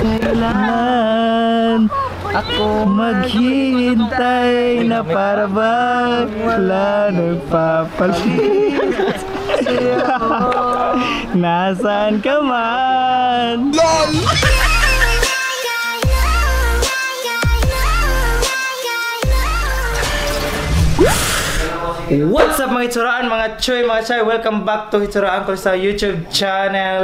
Kailan ako maghihintay na para bang wala nagpapalit sa'yo. Nasaan ka man? LOL! What's up mga hitsuraan, mga choy, mga chay? Welcome back to Hitsuraan ko sa YouTube channel,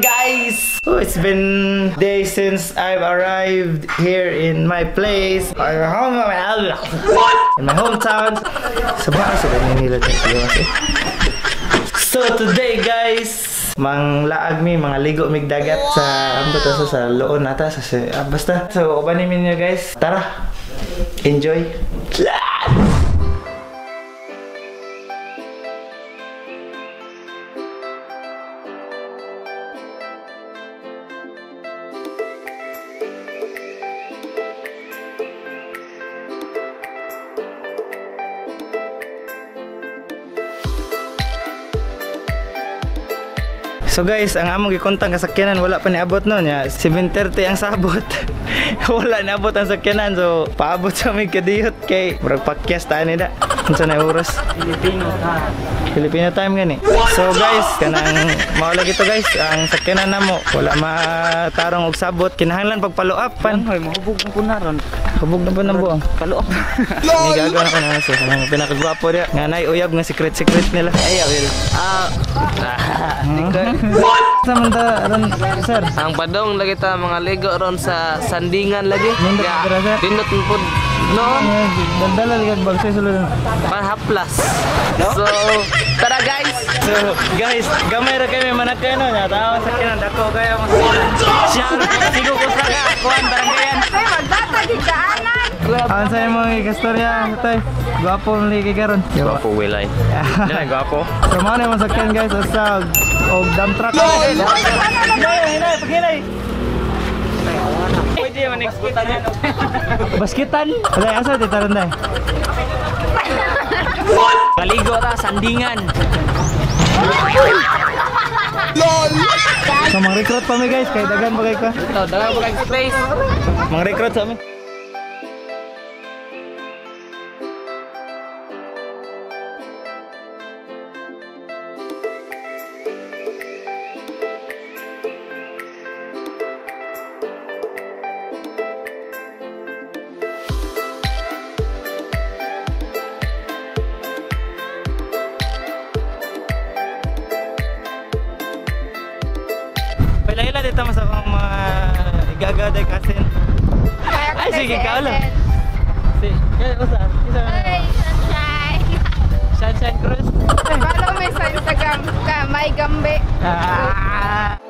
guys! Oh, it's been days since I've arrived here in my place. In my hometown. Sa bahay sa Manila. So today guys, manglaag mi, mga ligo mig dagat sa ambot sa loon nata sa basta. So ubanin mi niyo guys. Tara. Enjoy. So guys, ang among gikontang kasakyanan wala pa niabot no nya. 7:30 ang sabot. Wala niabot ang sakyanan, so paabot sa mig kadiyot kay murag pakyas ta ni da. Unsa na oras? Filipino time. Filipino time gani. So guys, kanang mao lagi to guys, ang sakyanan namo wala matarong og sabot, kinahanglan pag follow up pan. Hoy, mahubog na pud naron. Hubog na pud nang buong. Follow up. Ni gagawa na ko na so kanang pinakagwapo diya. Nga nay uyab nga secret-secret nila. Ay, awil. What? Sa man ta ron sir? Ang padong lagi ta mga ligo ron sa sandingan lagi. Ya, dinot pud no. Daldala lagi bagsa sulod. Panhaplas. So, tara guys. So, guys, gamay ra kay manakay no nya. Tawa sa kinan dako kayo mga siya. Sigo ko sa ka kuan barangayan. Ay magdatag daanan. Ang sa imong istorya tay. Gwapo man lagi karon. Gwapo wilay. Dili gwapo. So mao na imong sakyan guys usa og dump truck. Hinay, hinay, paghinay. Pwede man next niya. Baskitan. Dai asa ti taron dai? Kaligo ta sandingan. LOL. So mang-recruit pa mi guys kay dagan pa kay ka. Ito, dagan pa kay space. Mang-recruit sa mi. Pila-ila dito mas akong mga igagaday kasin. Ay, sige, ikaw lang. Si, kaya usa. Isa. Ay, Sunshine. Sunshine Cruz. Follow me sa Instagram, ka May Gambe. Ah.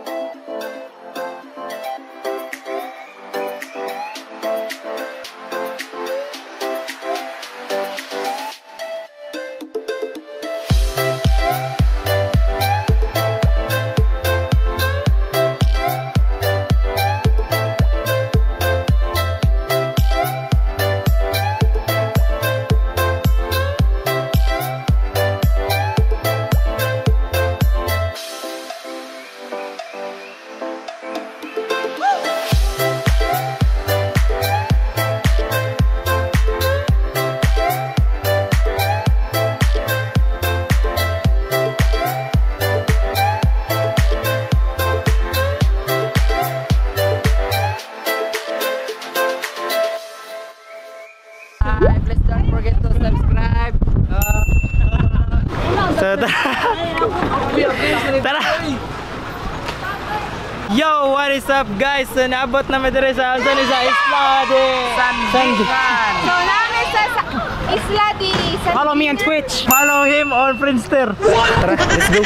Please don't forget to subscribe. So, tara. Yo, what is up guys? So, naabot namin diri sa sa Isla de Sandigan. So namin sa Isla de Sandigan. Follow me on Twitch. Follow him on Friendster. Tara, let's go.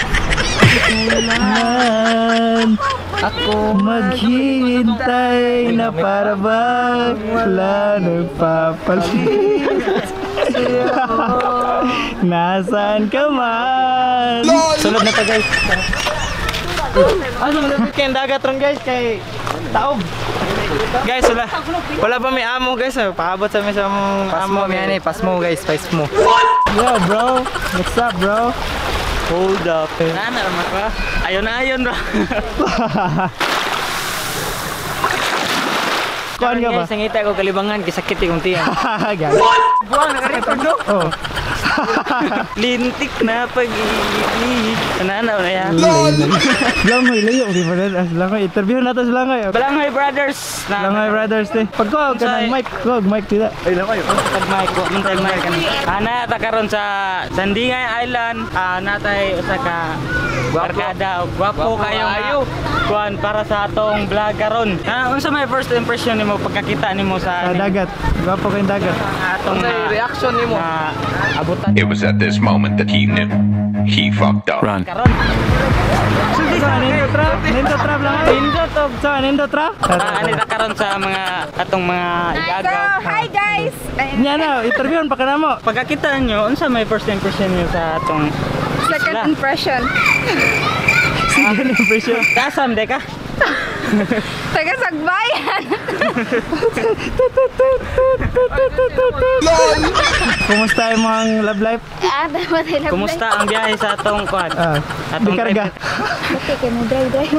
Ako maghihintay na para bang wala nagpapalit sa'yo. Nasaan ka man? Sulod na to guys. Ah, sumunod kayong dagat ron guys kay taob. Guys, wala pa may amo guys. Paabot sa mi sa among amo. Pasmo, pasmo guys, pasmo. Yo bro, what's up bro? Hold up. Nana, ayun na ayun bro. Kuan ka ba? Guys, nangita ko kalibangan kisakit ikong tiyan. Gag. Buang naka-record no. Oh. Lintik na pag-ibig. Ano na yan? Langoy layo di ba na? Langoy interview nato sa Langoy. Balanghoy Brothers. Na, Langoy Brothers te. Pagkuha ka ng mic, kuha mic tida. Ay langoy. Tag mic ko, man tag mic kan. Ana ta karon sa Sandingay Island, natay usa ka barkada og gwapo kayo nga kuan para sa atong vlog karon. Unsa may first impression nimo pagkakita nimo sa Sa dagat. Gwapo kayong dagat. Atong Unsay reaction nimo? na abutan It was at this moment that he knew. He fucked up. Run. karon. So, nindot tra? Nindot tra Langoy? Nindot og So, nindot tra? Ani ta karon sa mga atong mga So, igagaw. hi guys! Ayun, Nya na, interviewon pa ka na mo. Pagkakita nyo, unsa may first impression niyo sa atong second isla? impression. Second impression. Kasam de ka? Taga Sagbayan! Kumusta imong love life? Dapat ay Kumusta ang biyahe sa atong kuan? Atong dikarga. Okay, kay mo drive drive.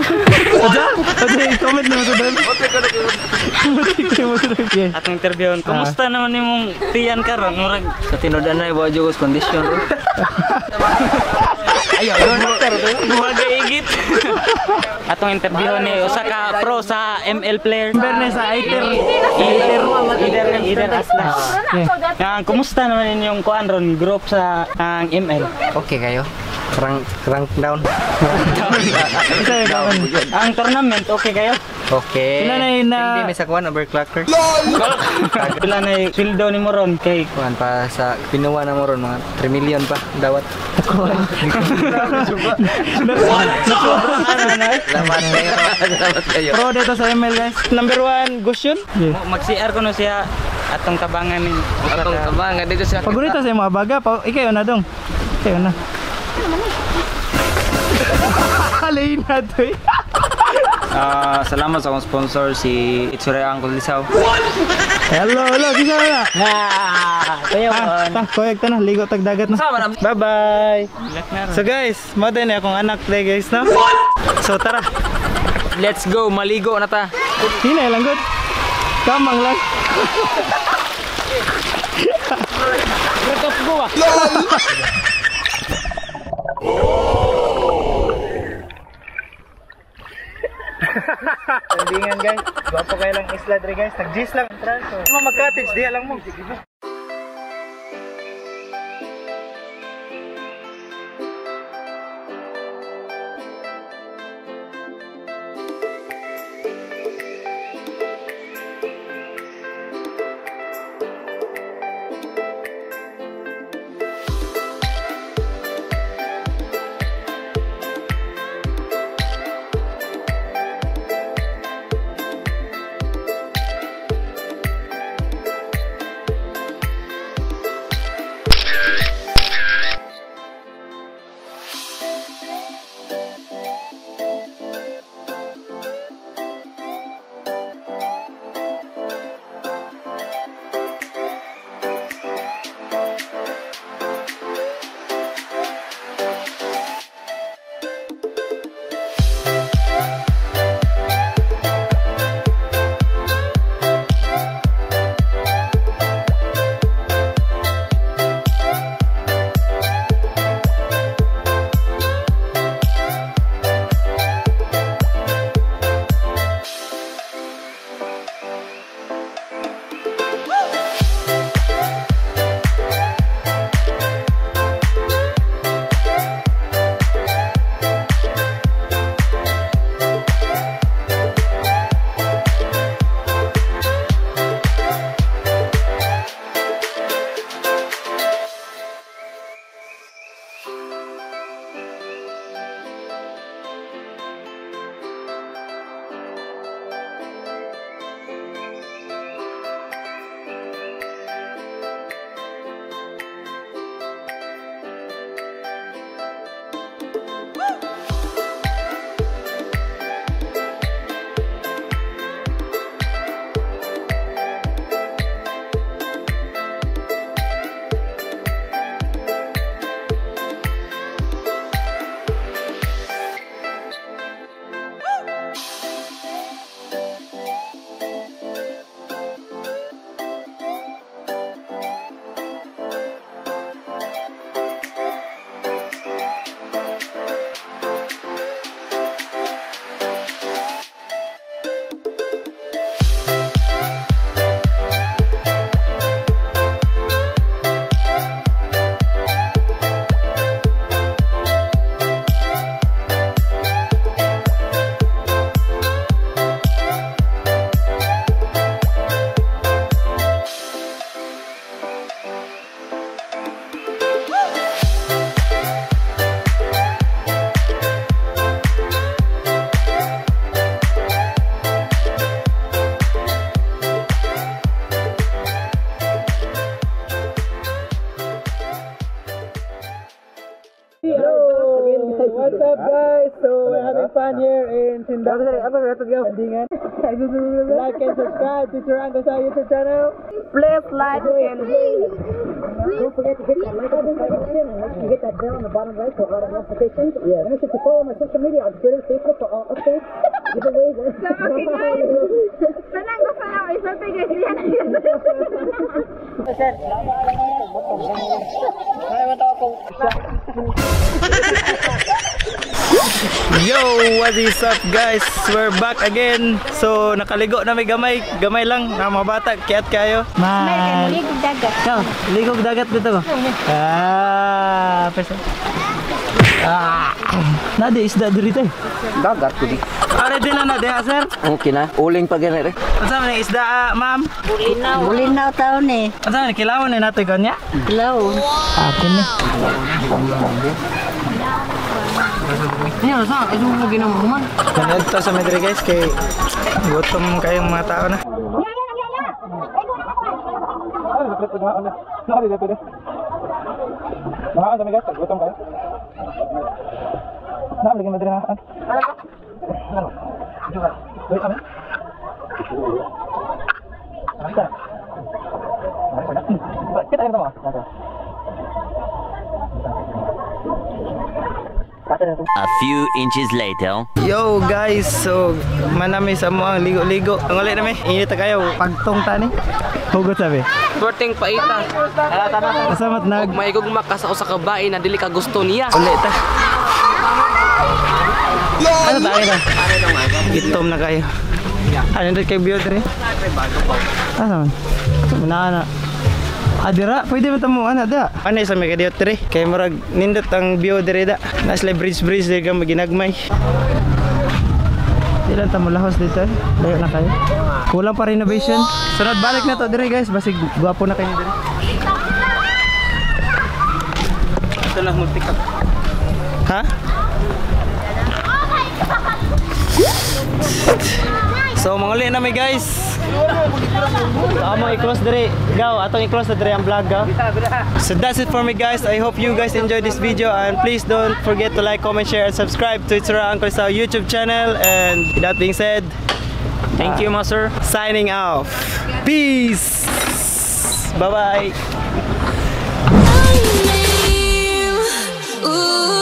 Oja? Oja, comment na mo sa drive. Mutik ko mo sa drive. Yeah. Atong interviewon. Kumusta naman nimong tiyan karon? Murag Sa tinud-an na wa jud condition. Ayaw, murag igit. Atong interviewon ni usa ka pro sa ML player. Berne sa Aiter. Either either either Asla. Yeah. Nga, kumusta naman inyong kuan ron group sa ang ML? Okay kayo. Rank rank down. Isa yung comment. Ang tournament okay kayo? Okay. Pila na yun na- Hindi may sa kuan overclocker. Pila na yung sweldo nimo ron kay Kuan pa sa pinuwa na mo ron mga 3 million pa dawat. Salamat kayo. Salamat kayo. Pro dito sa ML guys. Number 1 Gusyon. Yeah. Mag-CR ko no siya atong tabangan ni Atong tabangan dito siya. Paborito sa mga baga, pa, ikaw na dong. Ikaw na. Alay na to eh. Salamat sa akong sponsor si Itsuray Uncle Lisaw. Hello, hello, kisa na. Tayo. Ah, ta, koyag ta na, ligo tag dagat na. Bye-bye. So guys, mo din akong anak day guys, no? So tara. Let's go, maligo na ta. Hinay lang good. Kamang lang. Tandingan guys, gwapo kayo lang isla dre guys. Nag-gis lang ang trans. So, mag-cottage diha lang mo. Having fun here in Sindang. Like and subscribe to Sir Uncle sa YouTube channel. Please like and Don't forget to hit that like button and hit that bell on the bottom right for all the notifications. Yeah. And make sure to follow my social media on Twitter, Facebook for all updates, giveaways, and Okay guys. Tanang gusto na isulti guys diyan. Yo, what is up guys? We're back again. So nakaligo na may gamay, gamay lang na mga bata kiat kayo. Man. Ligog dagat. Ikaw, ligog dagat dito. Ah, pesa. Ah, nade isda diri te. Dagat ko di. Are din na nade, sir. Okay na. Uling pa ganit eh. Unsa man ang isda, ah, ma'am? Bulinaw taon eh. Unsa man kilawon ni nato kanya? Hello. Akin ni. Ganito sa medre guys kay gutom kayong mga tao na. A few inches later. Yo guys, so manami sa mo ang ligo-ligo. Ang ulit nami, init ta kayo. Pagtong tani. Hugot sabi. Perting paita. Kasamat nag Og maigugma ka sa usa ka bae na dili ka gusto niya. ulit ta. Ano ba ito? Itom na kayo. Ano rin kay view diri? Asa man? Na na. Adira, pwede ba tamo ana da? Ano sa may kadiyot diri? Kay murag nindot ang view diri da. Nas bridge bridge diri ka maginagmay. Di lang tamo lahos dito. Layo na kayo. Kulang pa renovation. Sunod balik na to diri guys, basig gwapo na kayo diri. Ito lang mo pick up. Ha? So manguli na mi guys. So among i-close diri. Gaw, atong i-close na diri ang vlog gaw. So that's it for me guys. I hope you guys enjoyed this video and please don't forget to like, comment, share and subscribe to Itsura Uncle sa YouTube channel. And with that being said, Thank you, mga sir. Signing off. Peace. Bye-bye. Ooh.